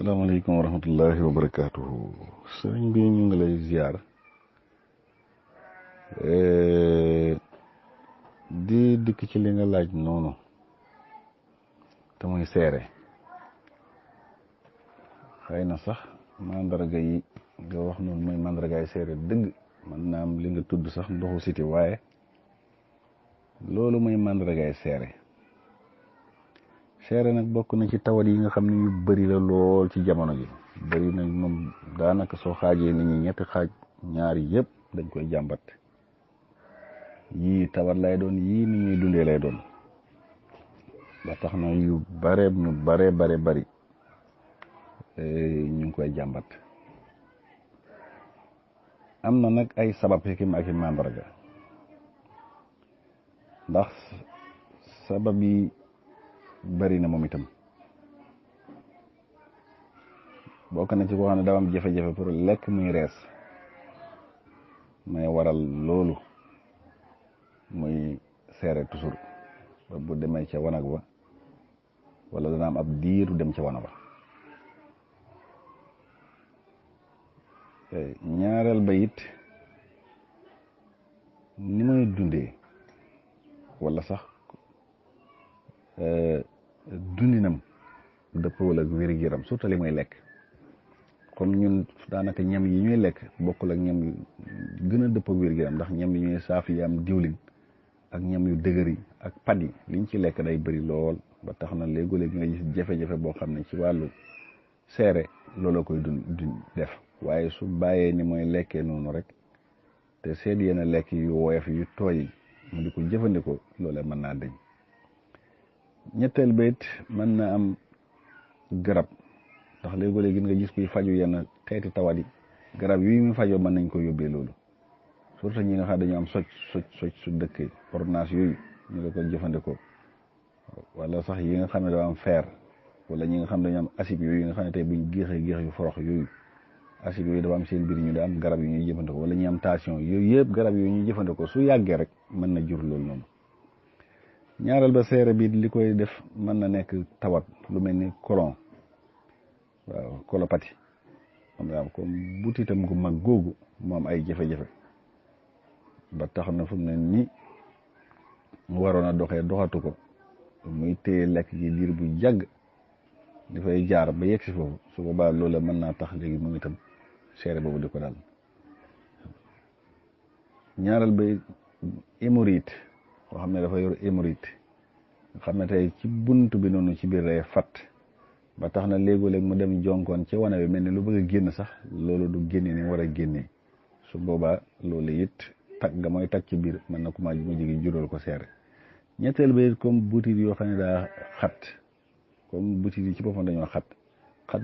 asalaamaaleykum wa rahmatullahi wa barakaatuhu sëriñ bi ñu ngi lay ziar di dikk ci li nga laaj noonu te muy seere xëy na sax mandarga yi nga wax noonu mooy mandargaay seere dëgg man naam li nga tudd sax ndoxu siti waaye loolu mooy mandargaay seere nag bokk na ci tawat yi nga xam ne yu bari la lool ci jamono ji bari na moom daanaka soo xaajee nit ñi ñetti xaaj ñaari yëpp dañ koy jàmbat yii tawat lay doon yii ni ñuy dundee lay doon ba tax na yu bare bari ñu ngi koy jàmbat am na nag ay sabab hikim ak i mandarga ndax sabab yi bari na moom itam bokk na ci koo xam ne dafa am jafe-jafe pour lekk muy rees may waral loolu muy seere toujours ba bu demee ca wanag wa wala dana am ab diiru dem ca wanag wa ñaareel ba it ni muy dundee wala sax dundinam dëppoo ak wér-gu-yaram surtout li muy lekk kon ñun daanaka ñam yi ñuy lekk bokkul ak ñam yu gën a dëppoo ak wér-gu-yaram ndax ñam yi ñuy saaf yi am diwlin ak ñam yu dëgër yi ak pat yi liñ ci lekk day bëri lool ba tax na léegi-léegi nga gis jafe-jafe boo xam ne ci wàllu seere looloo koy dund def waaye su bàyyee ni mooy lekkee noonu rek te seet yenn lekk yu woyof yu tooy mu di ko jëfandikoo loolee mën naa dañ ñetteel bayit mën na am garab ndax léegi-léegi nga gis kuy faju yenn xeeti tawat yi garab yi mu fajoo mën nañ ko yóbbee loolu surtout ñi nga xam dañu am socc su dëkk ordonnance yooyu ñu la ko jëfandikoo wala sax yi nga xam ne dafa am fer wala ñi nga xam dañu am acide yooyu nga xam ne tey buñ géexee yu forox yooyu acide yooyu dafa am seen biir ñu da am garab yu ñuy jëfandikoo wala ñu am tension yooyu yëpp garab yooyu ñuy jëfandikoo su yàggee rek mën na jur loolu noonu ñaareel ba seere bi li koy def mën na nekk tawat lu mel ni colon waaw colopathie am na comme butitam gu mag googu moom ay jafe-jafe ba tax na fu mu ne ni mu waroon a doxee doxatu ko muy téye lekk gi diir bu jàgg dafay jaar ba yegg si foofu su boobaa loola mën naa tax léegi moom itam seere boobu di ko daal ñaareel ba hémorroïde koo xam ne dafa yor hémorroïde nga xam ne tey ci bunt bi noonu ci biir day fat ba tax na léegoo-léeg mu dem jonkoon ci wane bi mel ni lu bëgg a génn sax loolu du génne ni war a génnee su boobaa loolu it tag nga mooy tag ci biir mën na ko ma jigi jural ko seere ñetteel ba it comme butit yoo xam ne daa xat comme butit yi ci boppam dañoo xat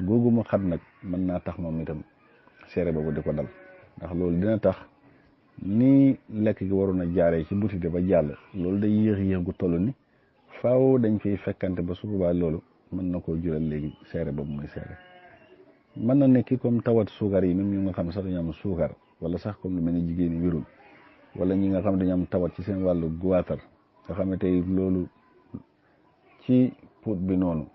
googu mu xat nag mën naa tax moom itam seere boobu di ko dal ndax loolu dina tax ni lekk gi waroon a jaaree ci butit ba jàll loolu day yéex gu toll ni faaw dañ fiy fekkante ba su boobaa loolu mën na koo jural léegi seere boobu muy seere mën na nekk comme tawat suukar yi même ñu nga xam ne sax dañu am suukar wala sax comme lu mel ni jigéen ñi wérul wala ñi nga xam ne dañu am tawat ci seen wàllu guwaatar nga xam ne tey loolu ci put bi noonu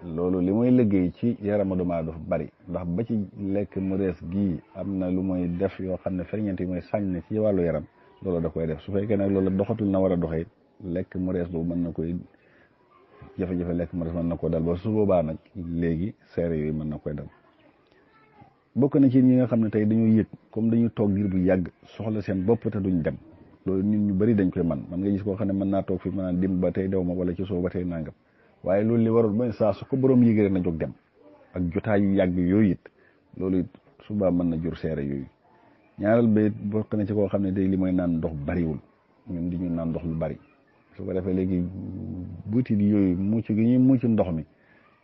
loolu li muy liggéey ci yaramu doomu aadama dafa bari ndax ba ci lekk mu rees gii am na lu muy def yoo xam ne ferñeent yi mooy sànni ci wàllu yaram loolu da koy def su fekkee nag loolu doxatul na war a doxee lekk mu rees boobu mën na koy jafe-jafe lekk mu rees mën na koo dal ba su boobaa nag léegi seere yooyu mën na koy dal bokk na ci ñi nga xam ne tey dañoo yëg comme dañuy toog ngir bu yàgg soxla seen bopp te duñ dem loolu ñun ñu bari dañ koy man nga gis koo xam ne mën naa toog fi mën naa dim ba tey dew ma wala ci soo ba tey nangam waaye loolu li warul mooy saa su ko borom yëgee na jóg dem ak jotaay yu yàgg yooyu it loolu it suba mën na jur seere yooyu ñaareel ba it bokk na ci koo xam ne tey li mooy naan ndox bariwul ñun di ñu naan ndox lu bari su ko defee léegi butit yooyu mucc gi ñuy mucc ndox mi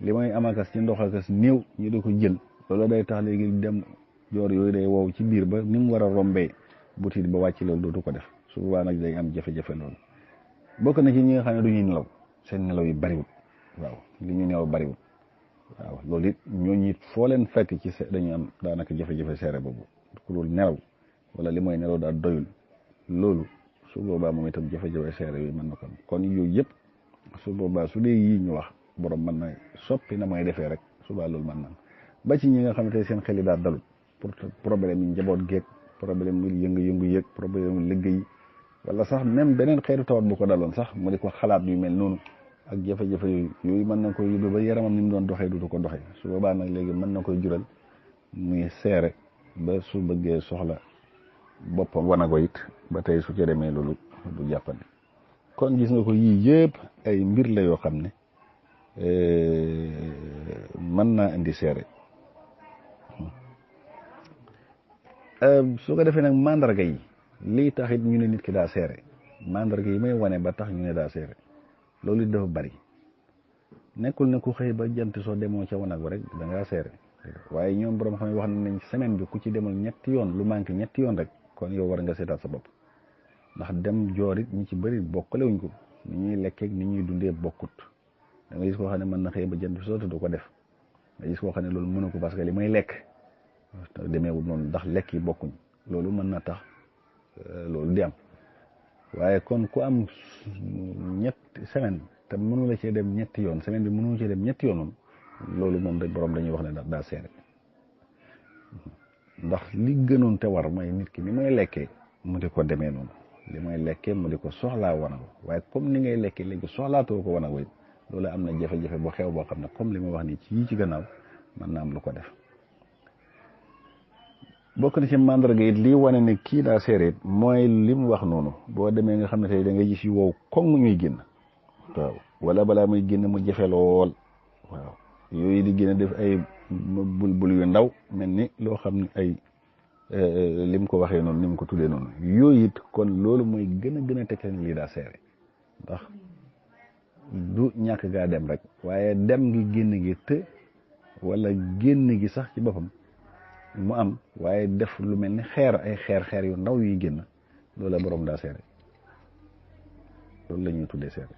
li may amakas ci ndox akas néew ñu di ko jël loolu day tax léegi dem joor yooyu day wow ci biir ba ni mu war a rombee butit ba wàcc loolu dootu ko def su boobaa nag day am jafe-jafe loolu bokk na ci ñi nga xam ne du ñuy nelaw seen nelaw yi bariwul waaw li ñu nelaw bariwul waaw loolu it ñooñu it foo leen fekk ci dañu am daanaka jafe-jafe seere boobu ku dul nelaw wala li mooy nelaw daal doyul loolu su boobaa moom itam jafe-jafe seere yooyu mën na ko kon yooyu yëpp su boobaa su dee yii ñu wax borom mën na soppi na mooy defee rek subaa loolu mën na ba ci ñi nga xam ne tey seen xel yi daal dalut pour problème yi njaboot geeg problème yi yëngu-yëngu yeeg problème yi liggéey wala sax même beneen xeetu tawat bu ko daloon sax mu di ko xalaat yu mel noonu ak jafe-jafe yooyu mën na ko yóbbu ba yaramam ni mu doon doxee dutu ko doxee su boobaa nag léegi mën na koy jural muy seere ba su bëggee soxla boppam wanago it ba tey su ca demee loolu du jàppandi kon gis nga ko yii yëpp ay mbir la yoo xam ne mën naa indi seere su ko defee nag mandarga yi lii taxit ñu ne nit ki daa seere mandarga yi may wane ba tax ñu ne daa seere loolu it dafa bari nekkul ne ku xëy ba jant soo demoo ca wanago rek da ngaa seere waaye ñoom borom xam ne wax nañ semaine bi ku ci demal ñetti yoon lu manqué ñetti yoon rek kon yow war nga seetaat sa bopp ndax dem joor it ñi ci bëri bokkalewuñ ko ni ñuy lekkeeg ni ñuy dundee bokkut da nga gis koo xam ne mën na xëy ba jant bi soo te du ko def nga gis koo xam ne loolu mënu ko parce que li may lekk demeewul noonu ndax lekk yi bokkuñ loolu mën na tax loolu di am waaye kon ku am semaine te mënu la cee dem ñetti yoon semaine bi mënu cee dem ñetti yoon moom loolu moom da borom dañuy wax ne daa seere ndax li gënoon te war mooy nit ki ni may lekkee mu di ko demee noonu li may lekkee mu di ko soxlaa wanago waaye comme ni ngay lekkee léegi soxlaatoo ko wanago it loolu am na jafe-jafe bu xew boo xam ne comme li ma wax nii ci yii ci gannaaw mën na am lu ko def bokk na ci mandarga it lii wane ne kii daa seere it mooy li mu wax noonu boo demee nga xam ne tey da ngay gis yu wow koŋ ñuy génn waaw wala balaa muy génn mu jafe lool waaw yooyu di génn def ay bulbul yu ndaw mel ni loo xam ne ay lim ko waxee noonu ni mu ko tuddee noonu yooyu it kon loolu mooy gën a tegtal lii daa seere ndax du ñàkk gaa dem rek waaye dem gi génn gi te wala génn gi sax ci boppam mu am waaye def lu mel ni ay xeer yu ndaw yuy génn loolu la borom daa seere loolu la ñuy tuddee seere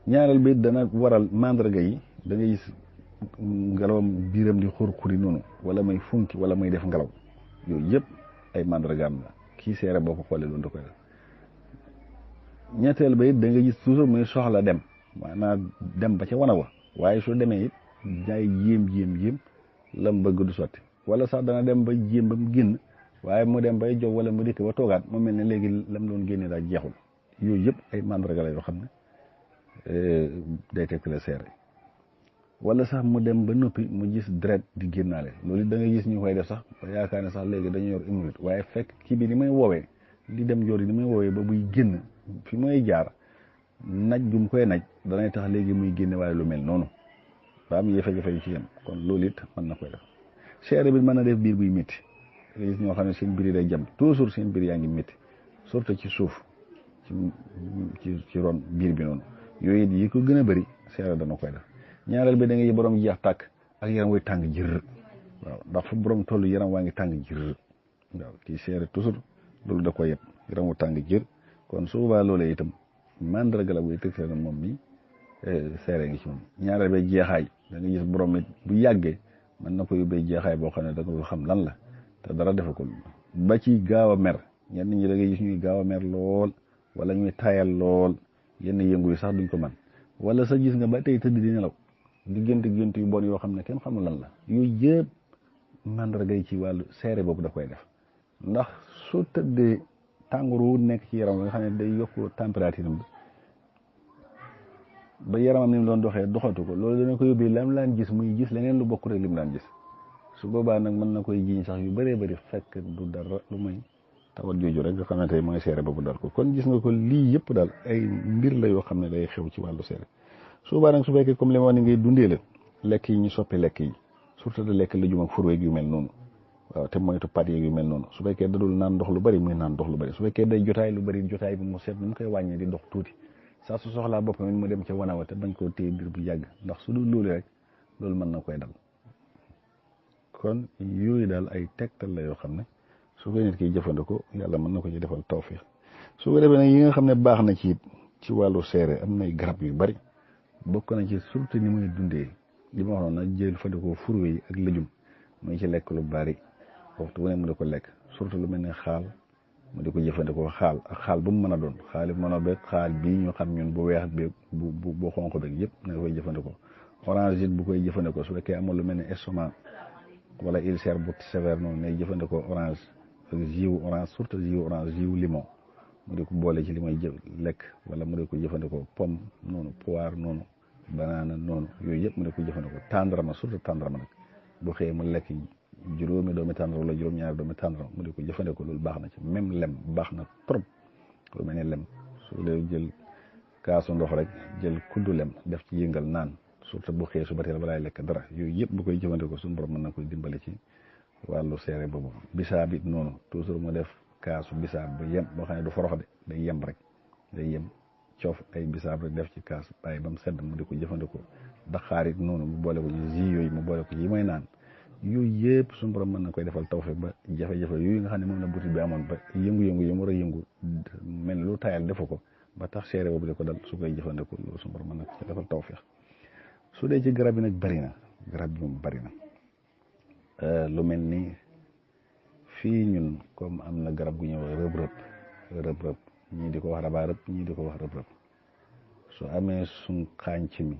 ñaareel bi dana waral mandarga yi da ngay gis ngelawam biiram di xur-xuri noonu wala may funki wala may def ngelaw yooyu yëpp ay mandargaam la kii seere boo ko xoolee loolu da koy def ñetteel ba it da nga gis toujours muy soxla dem maanaam dem ba ca wana wa waaye su demee it day yéem lam bëgg du sotti wala sax dana dem ba jéem ba mu génn waaye mu dem bay jóg wala mu dikk ba toogaat mu mel ne léegi lam doon génne daal jeexul yooyu yëpp ay mandarga la yoo xam ne day tegtale seere wala sax mu dem ba noppi mu gis deret di génnaale loolu da nga gis ñu koy def sax ba yaakaar ne sax léegi dañu yor hémorroïde waaye fekk kii bi ni may woowee li dem joor yi ni may woowee ba buy génn fi may jaar naj gum koy naj danay tax léegi muy génne waaye lu mel noonu ba am jafe-jafe yu ci yem kon loolu it mën na koy def seere bi mën na def biir buy métti da gis ñoo xam ne seen biir yi day jam toujours seen biir yaa ngi métti surtout ci suuf ci ron biir bi noonu yooyu it yi ko gën a bëri seere dana koy def ñaareel bi da ngay borom jeex tàkk ak yaram way tàng jër waaw ndax fu borom toll yaram waa ngi tàng jër waaw kii seere toujours loolu da koy yëpp yaram wu tàng jër kon su boobaa loolee itam mandarga la buy teg seere moom mi seere ngi ci moom ñaareel bi jeexaay da nga gis borom it bu yàggee mën na ko yóbbee jeexaay boo xam ne da nga xam lan la te dara defakul ba ci gaaw a mer ñenn ñi da ngay gis ñuy gaaw a mer lool wala ñuy tayal lool yenn yëngu yi sax duñ ko man wala sax gis nga ba tey tëdd di nelaw diggante gént yu bon yoo xam ne kenn xamul lan la yooyu yëpp mandarga yi ci wàllu seere boobu da koy def ndax su tëddee tàngoor wu nekk ci yaram nga xam ne day yokk température bi ba yaramam ni mu doon doxee doxatu ko loolu dana ko yóbbee lam laan gis muy gis leneen lu bokk rek li mu daan gis su boobaa nag mën na koy jiñ sax yu bëree bëri fekk du dara lu may tawat jooju rek nga xamante ne mooy seere boobu dal ko kon gis nga ko lii yëpp daal ay mbir la yoo xam ne day xew ci wàllu seere su boobaa nag su fekkee comme li ma wax ni ngay dundee la lekk yi ñu soppi lekk yi surtout de lekk lëjum ak furweeg yu mel noonu waaw te moytu pat yeeg yu mel noonu su fekkee dadul naan ndox lu bëri muy naan ndox lu bëri su fekkee day jotaay lu bëri jotaay bi mu seet nu mu koy wàññee di dox tuuti saa su soxlaa boppam it mu dem ca wanawa te bañ koo téye biir bu yàgg ndax su dul loolu rek loolu mën na koy dal kon yooyu daal ay tegtal la yoo xam ne su ko nit ki jëfandikoo yàlla mën na ko ci defal tawfiq su ko defee nag yi nga xam ne baax na ci wàllu seere am nay garab yu bari bokk na ci surtout ni muy dundee li ma waxoon nag jël fandikoo furwe yi ak lëjum muy ci lekk lu bari waxtu bu ne mu di ko lekk surtout lu mel ne xaal mu di ko jëfandikoo xaal ak xaal bu mu mën a doon xaali mën a beeg xaal bii ñu xam ñun bu weex beeg bu xonq beeg yëpp na koy jëfandikoo orange it bu koy jëfandikoo su fekkee amul lu mel ne estomac wala ulcère bu sévère noonu ne jëfandikoo orange ak jus orange surtout jus orange jus limon mu di ko boole ci li may lekk wala mu di ko jëfandikoo pomme noonu poire noonu banana noonu yooyu yëpp mu di ko jëfandikoo tàndarma surtout tàndarma nag bu xëyee mu lekk juróomi doomi tàndarma wala juróom-ñaari doomi tàndarma mu di ko jëfandikoo loolu baax na ci même lem baax na trop lu mel ne lem su dee jël kaasu ndox rek jël kuddu lem def ci yëngal naan surtout bu xëyee su ba teel balaay lekk dara yooyu yëpp bu koy jëfandikoo suñu borom mën na koy dimbale ci wàllu seere boobu bisaab it noonu toujours mu def kaasu bisaab bu yem boo xam ne du forox de day yem rek day yem coof ay bisaab rek def ci kaas bàyyi ba mu sedd mu di ko jëfandikoo daxaar it noonu mu boole ko ci jus yooyu mu boole ko ci yi may naan yooyu yëpp suñu borom mën na koy defal tawfeex ba jafe-jafe yooyu nga xam ne moom la butit bi amoon ba yëngu-yëngu yi mu war a yëngu mel lu tayal defu ko ba tax seere boobu di ko dal su koy jëfandikoo loolu suñu borom mën na ko defal tawfeex su dee ci garab yi nag bëri na garab yi moom bëri na lu mel ni fii ñun comme am na garab gu ñëw rëb-rëb ñii di ko wax rabaa rëb ñii di ko wax rëb-rëb su amee suñ xànc mi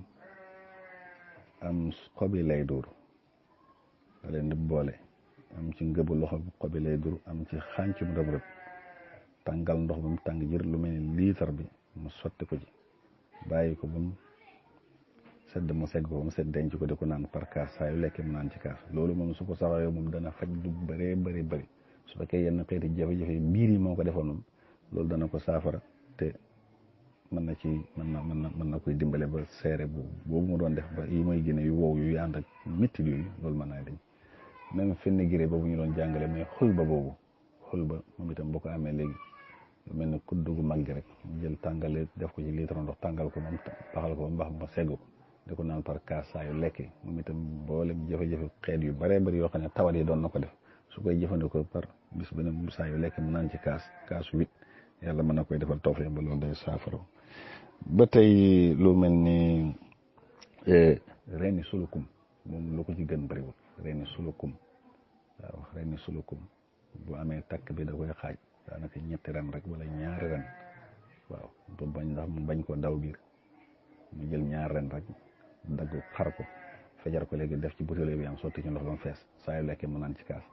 am xobi lay dur da leen di boole am ci ngëbu loxo xobi lay dur am ci xàncum rëb-rëb tàngal ndox ba mu tàng jër lu mel ni liitar bi mu sotti ko ci bàyyi ko ba mu sedd mu segg ko ba mu sedd denc ko di ko naan par kaas saa yu lekkee mu naan ci kaas loolu moom su ko saxoo moom dana faj lu bëree bëri su fekkee yenn xeeti jafe-jafe biir yi moo ko defoon moom loolu dana ko saafara te mën na koy dimbale ba seere boobu mu doon def ba yi mooy génne yu wow yu ànd ak métti yooyu loolu mën naa dañ même fenn giré boobu ñu doon jàngale mais xul ba moom itam boo ko amee léegi lu mel ne kuddu gu mag gi rek jël tàngale def ko ci litre ndox tàngal ko moom baxal ko ba mu baax ma segg ko di ko naan par kaas saa yu lekkee moom itam boolem jafe-jafe xeet yu bëree bëri yoo xam ne tawat yi doon na ko def su koy jëfandikoo par bis bu ne saa yu lekkee mu naan ci kaasu 8 yàlla mën na koy defal tawfeex ba loolu day saafara ba tey lu mel ni reeni sulukum moom lu ko ci gën bëriwul reeni sulukum waaw reeni sulukum bu amee takk bi da koy xaaj daanaka ñetti ren rek wala 2 ren waaw bu bañ ndax mu bañ ko daw biir mu jël 2 ren rek dagg xar ko fajar ko léegi def ci butéel bi am sotti ci ndox ba mu fees saa yu lekkee mu naan ci kaas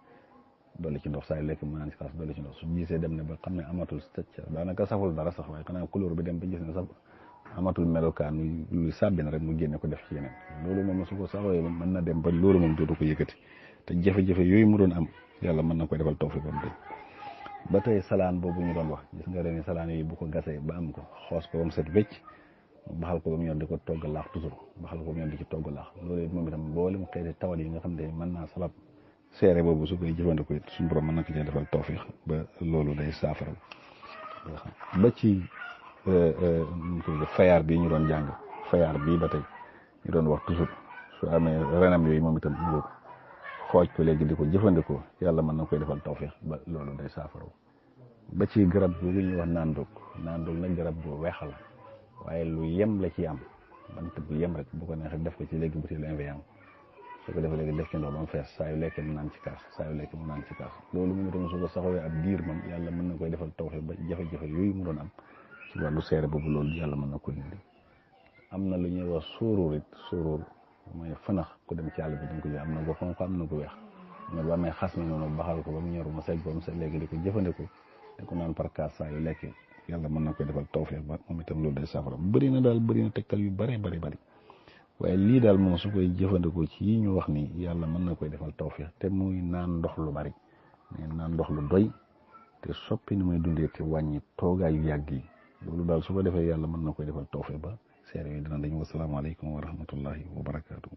dolli ci ndox saa yu lekkee mu naan ci kaas dolli ci ndox su gisee dem ne ba xam ne amatul stëcc daanaka saful dara sax waaye xanaa couleur bi dem ba gis ne sax amatul melokaan luy sàbbin rek mu génne ko def ci yeneen loolu moom su ko saxooyee moom mën na dem ba loolu moom dootu ko yëkkati te jafe-jafe yooyu mu doon am yàlla mën na koy defal tawfiq ba tey salaan boobu ñu doon wax gis nga ren salaan yi bu ko gasee ba am ko xoos ko ba mu set wecc baxal ko ba mu ñor di ko togg laax toujours baxal ko ba mu ñor di ci togg laax loolu moom itam mboolem xeeti tawat yi nga xam ne mën naa sabab seere boobu su koy jëfandikoo it suñu borom mën na ko cee defal tawfiq ba loolu day saafara ba ci fayaar bii ñu doon jàng fayaar bii ba tey ñu doon wax toujours su amee renam yooyu moom itam ñu xooj ko léegi di ko jëfandikoo yàlla mën na koy defal tawfiq ba loolu day saafara ba ci garab boobu ñuy wax naandóog nag garab bu weex la waaye lu yem la ci am bant bu yem rek bu ko neexee def ko ci léegi butéelu inveillant su ko defee léegi def ci ndox ba mu fees saa yu lekkee mu naan ci kaas loolu moom itam su ko saxawee ab diir moom yàlla mën na koy defal tawfiq ba jafe-jafe yooyu mu doon am ci wàllu seere boobu loolu yàlla mën na koy indi am na lu ñuy wax sóoróor mooy fanax ku dem ci àll bi dañ ko jox am na ko xonq am na ko weex mais bu amee xas mi noonu baxal ko ba mu ñor mu segg ba mu set léegi di ko jëfandikoo di ko naan par kaas saa yu lekkee yàlla mën na koy defal tawfeex ba moom itam loolu day saafara bëri na tegtal yu bëri waaye lii daal moom su koy jëfandikoo ci yi ñu wax ni yàlla mën na koy defal tawfeex te muy naan ndox lu bari mais naan ndox lu doy te soppi ni muy dundee te wàññi toogaay yu yàgg yi loolu daal su ko defee yàlla mën na koy defal tawfeex ba seere yi dina dañu wasalaamaaleykum wa rahmatullahi wa barakaatu.